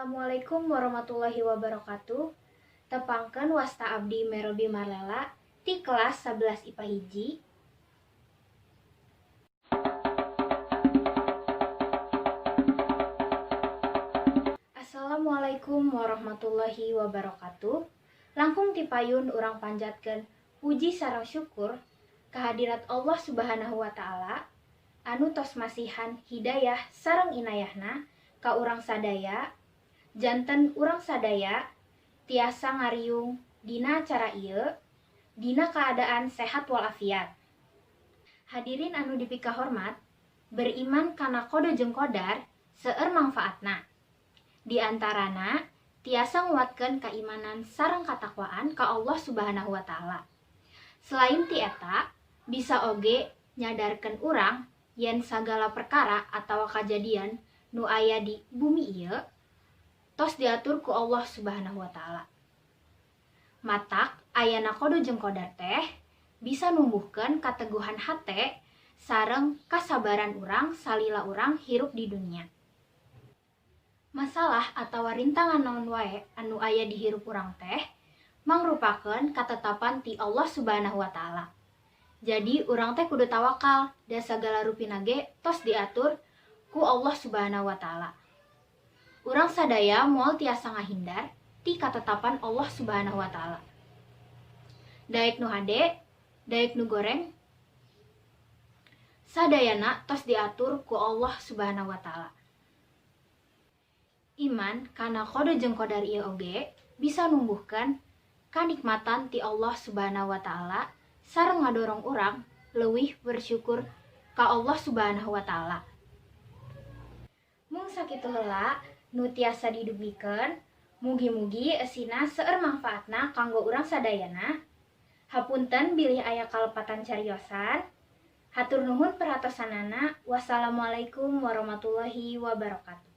Assalamualaikum warahmatullahi wabarakatuh. Tepangkeun wasta abdi Merobi Marlela ti kelas 11 IPA 1. Assalamualaikum warahmatullahi wabarakatuh. Langkung tipayun urang panjatkeun puji sareng syukur kehadirat Allah Subhanahu wa taala anu tos masihan hidayah sareng inayahna ka urang sadaya, janten urang sadaya tiasa ngariung dina acara ieu dina keadaan sehat walafiat. Hadirin anu dipikahormat, beriman kana qada jeung qadar seueur mangfaatna. Di antarana tiasa nguatkeun kaimanan sareng katakwaan ka Allah Subhanahu wa taala. Selain ti eta, bisa oge nyadarkeun urang yen sagala perkara atawa kajadian nu aya di bumi ieu tos diatur ku Allah Subhanahu wa taala. Matak ayana qada jeung qadar teh bisa numbuhkeun kateguhan hate sareng kasabaran urang salila urang hirup di dunia. Masalah atawa rintangan naon wae anu aya di hirup urang teh mangrupakeun katetapan ti Allah Subhanahu wa taala. Jadi urang teh kudu tawakal da sagala rupina ge tos diatur ku Allah Subhanahu wa taala. Urang sadaya moal tiasa ngahindar ti katetapan Allah Subhanahu wa taala. Daek nu hade, daek nu goreng, sadayana tos diatur ku Allah Subhanahu wa taala. Iman kana qada jeung qadar ieu oge bisa numbuhkeun kanikmatan ti Allah Subhanahu wa taala sareng ngadorong urang leuwih bersyukur ka Allah Subhanahu wa taala. Mung sakitu heula nu tiasa didugikeun, mugi-mugi eusina seueur mangfaatna kanggo urang sadayana. Hapunten bilih aya kalepatan cariosan. Hatur nuhun perhatosanana. Wassalamualaikum warahmatullahi wabarakatuh.